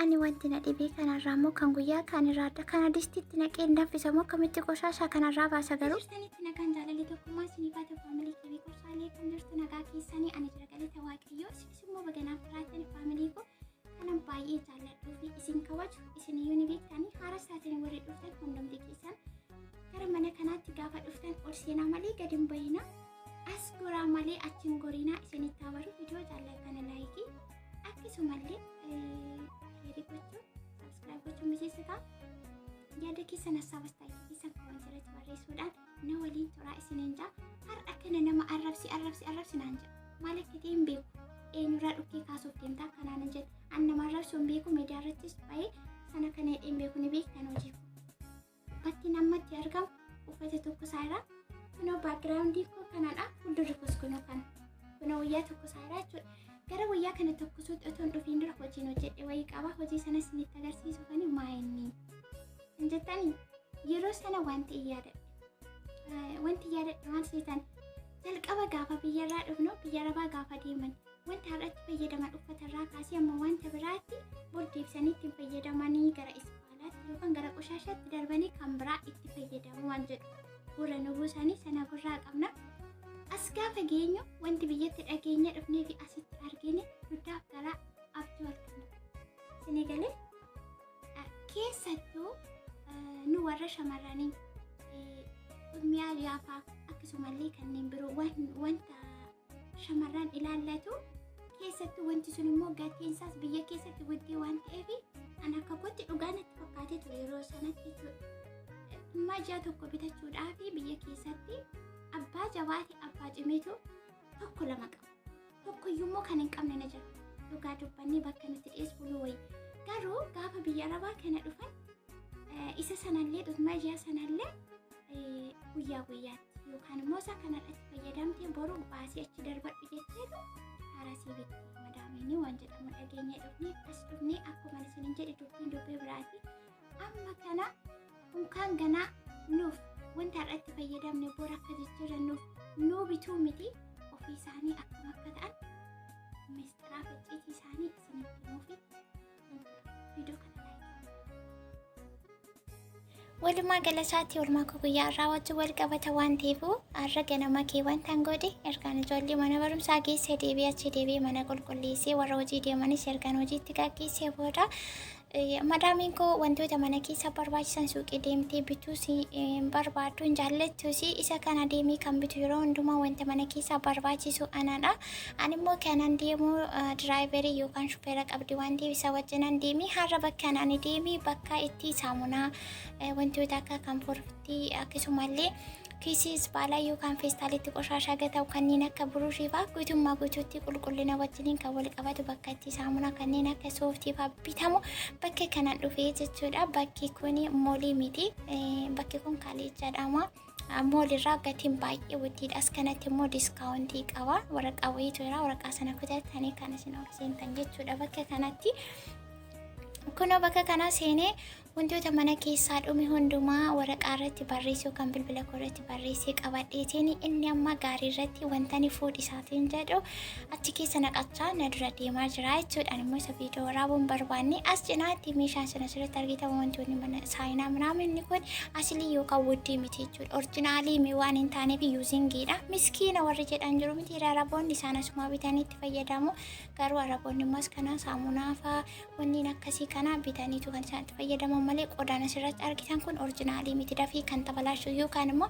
Ani wanti na dhibee kanarraa immoo kan guyyaa kaanirraa adda kana distiitti naqee hin danfisa moo akkamitti qoshaashaa kanarraa baasa garuu. Jirtanitti nagaan jaalalli tokkummaa isiniif haa ta'u faamilii kee qorsaalee kan jirtu nagaa keessanii ani jira galata waaqayyoo isinis immoo baganaaf jiraattan faamilii koo kanan baay'ee jaalladhuu fi isin kabaju isin iyyuu ni beektanii haaras taatanii warri dhuftan hundumti keessan gara mana kanaatti gaafa dhuftan ol seenaa malee gadi hin bahina as goraa malee achi hin gorinaa isinitti haa baru viidiyoo jaallattan laayikii akkasumallee sheerii gochuun sabskiraayib gochuun miseensa ta'a. Yaada keessan hassaabas ta'e keessan koomentii irratti barreessuudhaan na waliin turaa isiniin ja'a. Har'a kana nama arrabsi arrabsi arrabsi naan jedha. Maal akka ta'e hin beeku. Eenyurraa dhukkee kaasuuf deemtaa akkanaa nan jedha. An nama arrabsu hin beeku miidiyaa irrattis ba'ee sana kana hin beeku ni beektan hojii koo. Bakki amma itti argamu uffata tokko isaa irraa kunoo baakgiraawundii koo kanadha. Fuuldurri koos kunoo kana. Kunoo wayyaa tokko isaa irraa jechuudha. Gara wayyaa kana tokkosuutti otoo hin dhufiin dura hojiin hojjedhe wayii qaba. Hojii sana isinitti agarsiisu kani maa inni hin jettanii yeroo sana wanti yaadadhe. Wanti yaadadhe maal seetan jalqaba gaafa biyyarraa dhufnu biyya arabaa gaafa deeman wanta har'atti fayyadaman uffatarraa kaasee amma wanta biraatti bor deebisanii ittiin fayyadamanii gara ispaalaatti yookaan gara qoshaashaatti darbanii kan biraa itti fayyadamu waan jedhu gurra nu buusanii sana gurraa qabna. As gaafa geenyu wanti biyyatti dhageenya dhufnee fi asitti argine dugdaaf garaa abjuu halkanii. Isinii galee keessattuu nu warra shamarranii mi'a yaafaa akkasumallee kanneen biroo wanta shamarran ilaallatu keessattuu wanti sun immoo gatiin isaas biyya keessatti guddee waan ta'eef an akka kootti dhugaa natti fakkaatee ture yeroo sanatti jechuudha. Dhimma ji'a tokko bitachuudhaaf biyya keessatti abbaa jabaate abbaa cimeetu tokko lama qaba. Tokko iyyuu kan hin qabne na jira. Dhugaa dubbannee bakka nuti dhiyeessu buluu wayi. Garuu gaafa biyya arabaa kana dhufan isa sanallee dhugma ji'a sanallee guyyaa guyyaatti yookaan immoo isa kanarratti fayyadamtee boru baasii achi darbadhu jetteetu haaraa sii bitti madaamiin waan jedhamu dhageenye dhufnee as dhufnee akkuma isiniin jedhe dubbiin dubbii biraati. Amma kana unkaan ganaa nuuf wanta irratti fayyadamne bor akka jijjiirannuuf nuu bituu miti ofii isaanii akkam akka ta'an mistiraa ficciitii isaanii isinitti himuufi viidiyoo kana Walumaa gala isaatti oolmaa koo guyyaa har'aa wajjin wal qabata waan ta'eef har'a ganama kee wantan godhe ergaan ijoollee mana barumsaa geessee deebi'ee achi deebi'ee mana qulqulleessee warra hojii deemanis ergaan hojiitti gaggeessee booda Madaamiin koo wantoota mana keessa barbaachisan suuqii deemtee bituus hin barbaaddu hin jaallattus isa kana deemee kan bitu yeroo hundumaa wanta mana keessaa barbaachisu anadha. Ani immoo kanan deemu diraayiverii yookaan shufeera qabdi waan ta'eef isa wajjinan deemi har'a bakka ani deemi bakka itti saamunaa wantoota akka kamfortii akkasumallee kiisii ispaalaa yookaan feestaalitti qoshaashaa gatamu kanneen akka buruushii fa'aa guutummaa guutuutti qulqullina wajjiniin kan wal qabatu bakka itti saamunaa kanneen akka sooftii fa'aa bitamu bakka kanan dhufee jechuudha. Bakki kun moolii miti. Bakki kun kaalee jedhama. Moolirraa gatiin baay'ee guddiidha. As kanatti immoo diskaawuntii qaba. Waraqaa wayiitu jira. Waraqaa sana kutattanii kan isin ol seentan jechuudha bakka kanatti. Kunoo bakka kana seenee Wantoota mana keessaa dhume hundumaa waraqaa irratti barreessuu kan bilbila koo irratti barreessee qabadheetiin inni amma gaarii irratti wanta ani fuudhi isaatiin jedhu achi keessa naqachaa na dura deemaa jira jechuudha. Ani immoo isa viidiyoo waraabuu hin barbaanne as cinaatti meeshaan sana asirratti argitamu wantoonni mana saayinaa minaaminni kun asilii yookaan wuddii miti jechuudha. Orjinaalii mi waan hin taaneef yuuzingiidha. Miskiina warri jedhan jiru miti araboonni isaan asumaa bitanii itti fayyadamu. Garuu araboonni immoo as kana saamunaa fa'aa Wanniin akkasii kana bitaniitu kan isaan itti fayyadaman malee qodaan asirratti argitan kun orjinaalii miti dafii kan tabalaashu yookaan immoo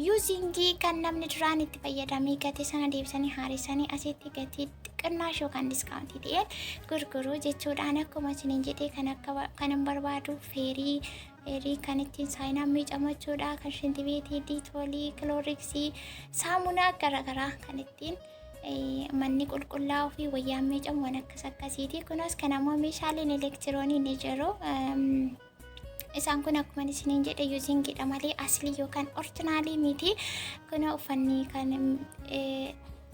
yuuzingii kan namni duraan itti fayyadamee gatii sana deebisanii haaressanii asitti gatii xiqqinaash yookaan diskaawuntii ta'een gurguruu jechuudhaan akkuma isiniin jedhee kan akka kan hin barbaadu feerii feerii kan ittiin saayinaan miicamachuudha kan shintibeetii diitoolii kilooriksii saamunaa garaagaraa kan ittiin manni qulqullaa'uu fi wayyaan miicamu waan akkas akkasiiti. Kunis kan ammoo meeshaaleen elektiroonii ni jiru. Isaan kun akkuma isiniin jedhe yuuzingiidha malee aslii yookaan orjinaalii miti. Kun uffanni kan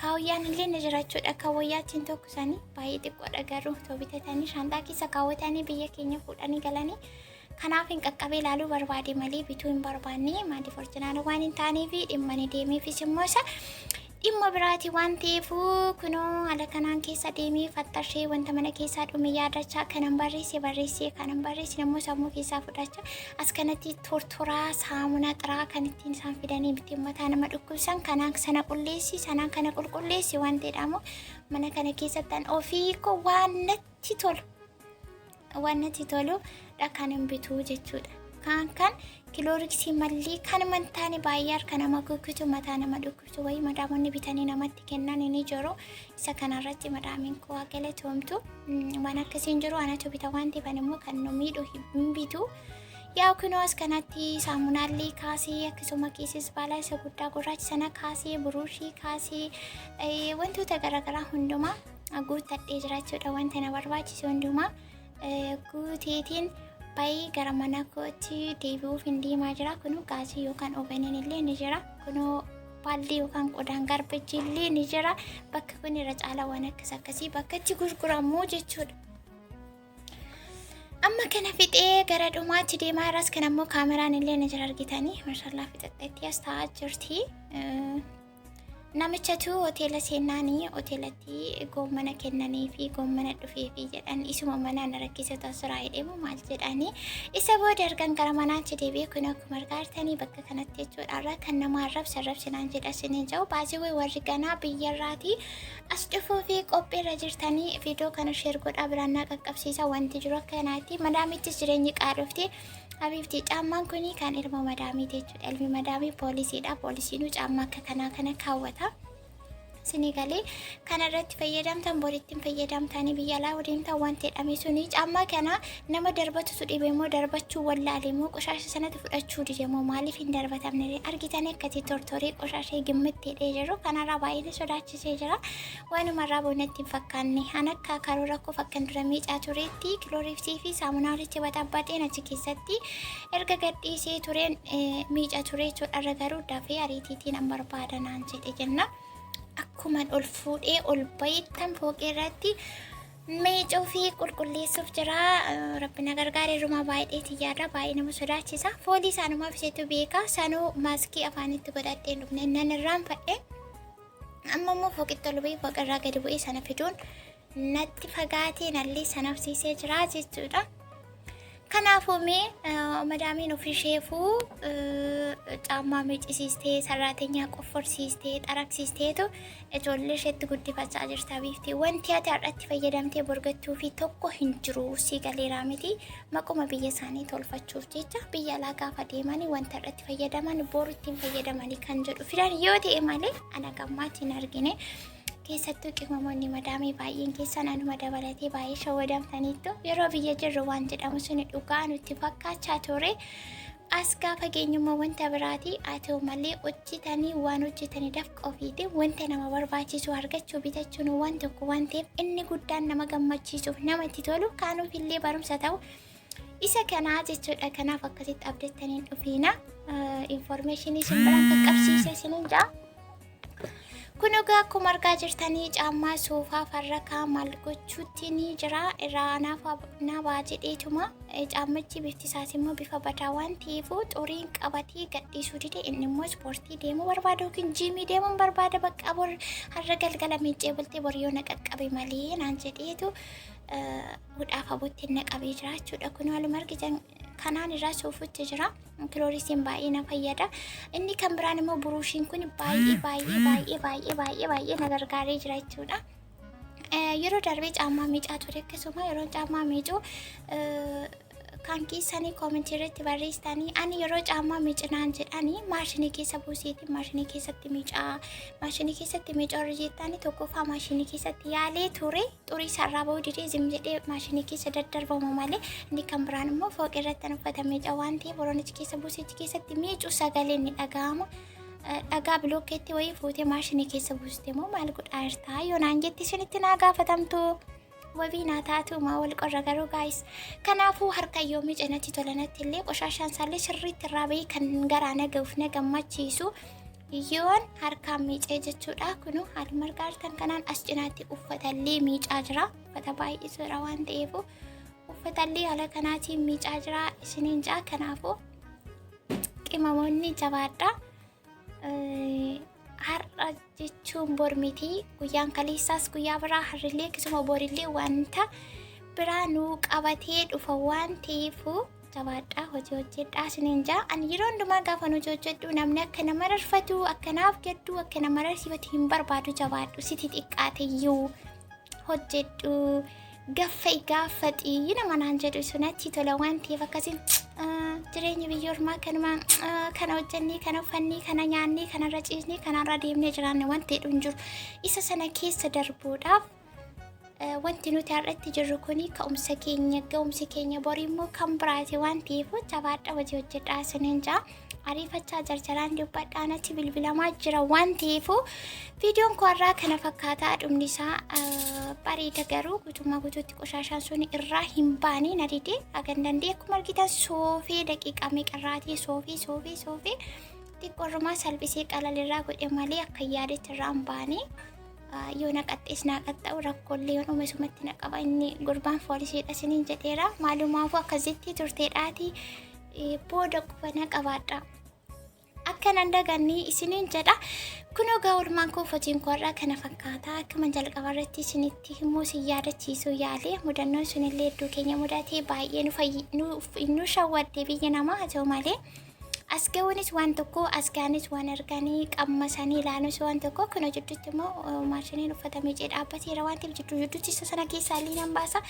kaawwayyaan illee ni jira jechuudha. Kaawwayyaattiin tokko isaanii baay'ee xiqqoodha garuu otoo bitatanii shaanxaa keessa kaawwatanii biyya keenya fuudhanii galanii kanaaf hin qaqqabee ilaaluu barbaade malee bituu hin barbaanne maaliif orjinaala waan hin taaneef dhimma ni deemeefis immoo isa Dhimma biraati waan ta'eef kunoo haala kanaan keessa deemee fattashee wanta mana keessaa dhume yaadachaa kanan barreesse barreessee kanan barreesse immoo sammuu keessaa fudhachaa as kanatti tortoraa saamunaa xiraa kan ittiin isaan fidanii ittiin mataa nama dhukkubsan kanaan sana qulleessi sanaan kana qulqulleessi waan jedhamu mana kana keessatti an ofii koo waan natti tolu waan natti tolu dha kan hin bituu jechuudha. Kaan kan kilooriksii mallee kan mantaane baay'ee harka nama kukkutu mataa nama dhukkubsu wayii madaamonni bitanii namatti kennan ni jiru. Isa kanarratti madaamiin koo haa galatoomtu. Waan akkasii hin jiru anatu bita waan ta'eef ani immoo kan nu miidhu hin bitu. Yaa kunoo as kanatti saamunaallee kaasee akkasuma keessas baalaa isa guddaa gurraacha sana kaasee buruushii kaasee wantoota garaagaraa hundumaa guuttadhee jira jechuudha. Wanta na barbaachisu hundumaa guuteetiin baay'ee gara mana kootti deebi'uuf hin deemaa jira. Kunoo gaasii yookaan ooveniin illee ni jira. Kunoo baaldii yookaan qodaan garbejii illee ni jira. Bakka kun irra caalaa waan akkas akkasii bakka itti gurguramu jechuudha. Amma kana fixee gara dhumaatti deemaa irras kan ammoo kaameraan illee ni jira argitanii. Maashallaa fixaxxeetti as taa'aa jirti. Namichatu hoteela seennaanii hoteelatti goommana kennanii fi goommana dhufeefi jedhan isuma manaa na rakkisatu asirraa jedhemu maal jedhanii isa booda ergan gara manaatti deebi'ee kun akkuma argaa jirtanii bakka kanatti jechuudha irraa kan nama arrabsa arrabsinaan jedha isiniin jedhu baasii warri ganaa biyyarraatii as dhufuu fi qophiirra jirtanii viidiyoo kana share godhaa biraan naa qaqqabsiisa wanti jiru akka kanaatti madaamittis jireenyi qaadofte. Habiibti caammaan kuni kan ilma madaamiiti jechuudha. Ilmi madaamii poolisiidha. Poolisiinuu caammaa akka kanaa kana kaawwata. Isinii galee kana irratti fayyadamtan boritti hin fayyadamtanii biyya alaa deemtan wanti jedhame suni caammaa kana nama darbatutu dhibe moo darbachuu wallaale moo qoshaasha sanatti fudhachuu dide moo maaliif hin darbatamne argitanii akkati tortoree qoshaashee gimmitti hidhee jiru kanarraa baay'ee sodaachisee jira. Waanuma irraa boonatti hin fakkaanne an akka karoora koof akkan dura miicaa turetti kilooriksii fi saamunaa walitti baxabbaxeen achi keessatti erga gadhiisee tureen miica ture jechuudha. Irra garuu dafee ariitiitiin an barbaada naan jedhe jenna. Akkuman ol fuudhee ol bayeettan fooqee irratti miicuu fi qulqulleessuuf jira. Rabbi na gargaare irrumaa baay'eetiin yaada baay'ee nama sodaachisa. Foolii isaanumaaf iseetu beeka. Sanuu maaskii afaanitti godhadhee hin dhufne nan irraanfadhe. Amma immoo fooqitti ol bu'ee fooqirraa gadi bu'ee sana fiduun natti fagaatee nallee sanafsiisee jira jechuudha. Kanaafuu mee madaamiin ofisheefuu caammaa miiccisiistee sarraatenyaa qofforsiistee xaragsiisteetu ijoollee isheetti guddifachaa jirta biifti. Wanti ati har'atti fayyadamtee borgattuu fi tokko hin jiru sii galeeraa miti. Maquma biyya isaanii tolfachuuf jecha biyya alaa gaafa deemanii wanta irratti fayyadaman boru ittiin fayyadamanii kan jedhu fidan yoo ta'e malee ana gammaatti hin argine. Keessattuu qimamoonni madaamii baay'een keessan anuma dabalatee baay'ee shawwadamtaniittu yeroo biyya jirru waan jedhamu suni dhugaa nutti fakkaachaa ture. As gaafa geenyummaa wanta biraati haa ta'u malee hojjetanii waan hojjetanii dafqa ofiitiin wanta nama barbaachisu argachuu bitachuun waan tokko waan ta'eef inni guddaan nama gammachiisuuf namatti tolu kaanuuf illee barumsa ta'u isa kanaa jechuudha. Kanaaf akkasitti abdattaniin dhufiina. Infoormeeshinii isin biraan qaqqabsiise isiniin ja'a. Kun egaa akkuma argaa jirtanii caammaa soofaa farrakaa maal gochuutti ni jira. Irraa naa ba'a jedheetuma caammichi bifti isaas immoo bifa badaa waan ta'eef xuriin qabatee gadhiisuu dide. Inni immoo ispoortii deemuu barbaada yookiin jiimii deemuun barbaada bakka bor har'a galgala miiccee bultee bor yoo na qaqqabe malee naan jedheetu hudhaaf abutti na qabee jira jechuudha. Kun haaluma argitan kanaan irraa soofutti jira. Kiloorisiin baay'ee na fayyada. Inni kan biraan immoo buruushiin kun baay'ee baay'ee baay'ee baay'ee baay'ee baay'ee na gargaaree jira jechuudha. Yeroo darbee caammaa miicaa ture akkasuma yeroo caammaa miicuu kan keessanii koomentii irratti barreessitanii ani yeroo caammaa miicinaan jedhanii maashinii keessa buuseeti maashinii keessatti miicaa maashinii keessatti miicaa warri jettanii tokkoffaa maashinii keessatti yaalee ture xurii isaarraa bahuu didee zim jedhee maashinii keessa daddarbama malee inni kan biraan immoo fooqii irratti kan uffata miica waan ta'eef yeroon achi keessa buusee achi keessatti miicuu sagaleen ni dhaga'ama. Dhagaa bilookeetti wayii fuutee maashinii keessa buuste immoo maal godhaa jirtaa yoo naan jetti isinitti naa gaafatamtu. Wabii naa taatu maa wal qorra garuu gaayis. Kanaafuu harka yoo miice natti tola natti illee qoshaashaan isaallee sirriitti irraa bahee kan garaa na ga'uuf na gammachiisu yoon harkaan miicee jechuudha. Kunu haaluma argaa jirtan kanaan as cinaatti uffatallee miicaa jira. Uffata baay'isuudha waan ta'eef uffatallee haala kanaatiin miicaa jira isiniin jaa. Kanaafuu qimamoonni jabaadha. Har'a jechuun bor miti, guyyaan kaleessaas guyyaa biraa, har'illee akkasuma borillee wanta biraa nuu qabatee dhufa waan ta'eefu jabaadhaa, hojii hojjedhaa isiniin jaa. Ani yeroo hundumaa gaafa hojii hojjedhu namni akka nama rarfatu, akka naaf gaddu, akka nama rarsiifatu hin barbaadu. Jabaadhu, siti xiqqaateyyuu hojjedhu, gaffa'i gaaffaxii nama naan jedhu sunatti tola waan ta'eef, akkasiin jireenyi biyya ormaa kanuma, kana hojjennee, kana uffannee, kana nyaannee, kanarra ciisnee, kanarra deemnee jiraanne waan ta'e hin jiru. Isa sana keessa darbuudhaaf wanti nuti har'atti jirru kuni ka'umsa keenya, ga'umsi keenya borii immoo kan biraati waan ta'eef jabaadha, hojii hojjedhaa isiniin jaa. Ariifachaa jarjaraan dubbadhaa, natti bilbilamaa jira waan ta'eef viidiyoon koo har'aa kana fakkaataa. Dhumni isaa bareeda, garuu guutummaa guutuutti qoshaashaan sun irraa hin baane, na dide. Hagan danda'e akkuma argitan soofee, daqiiqaa meeqarraatii soofee soofee soofee xiqqoorrumaa salphisee qalalirraa godhe malee akka yaadetti irraa hin baane. Yoo na qaxxees naa qaxxa'u, rakkoolee yoon uume sumatti na qaba. Inni gurbaan foolisiidha isiniin jedheera. Maalumaafuu akkasitti turteedhaati booda quba na qabaadha. Akka nan dagannii isiniin jedha. Kunoo gaa oolmaan koo, hojiin koo har'aa kana fakkaata. Akkuma jalqaba irratti isinitti himuu isin yaadachiisuu yaale, mudannoon sunillee hedduu keenya mudatee baay'ee nu shawwadde biyya namaa. Haa ta'u malee as ga'uunis waan tokko, as ga'anis waan arganii qammasanii ilaaluus waan tokko. Kunoo jidduutti immoo maashiniin uffata miicee dhaabbateera waan ta'eef jidduu jidduutti isa sana keessaa illee nan baasa.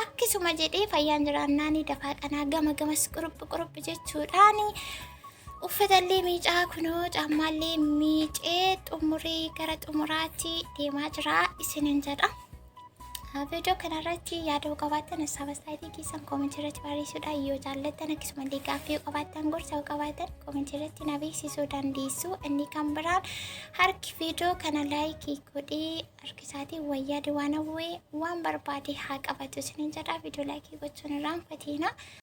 Akkasuma jedhee fayyaan jiraannaanii dafaa qanaa gama gamas quruphi quruphi jechuudhaani uffatallee miicaa, kunoo caammaallee miicee xumuree gara xumuraatti deemaa jira isinin jedha. Viidiyoo kanarratti yaada yoo qabaattan, hasaaba istaayitii keessan koomentii irratti barreessuudhaan, yoo jaallattan, akkasumallee gaaffii yoo qabaattan, gorsa yoo qabaattan koomentii irratti na beeksisuu dandeessu. Inni kan biraan harki viidiyoo kana laayikii godhee harki isaatiin wayyaade waan hawwee waan barbaade haa qabatu isinin jedha. Viidiyoo laayikii gochuun irraanfatiina.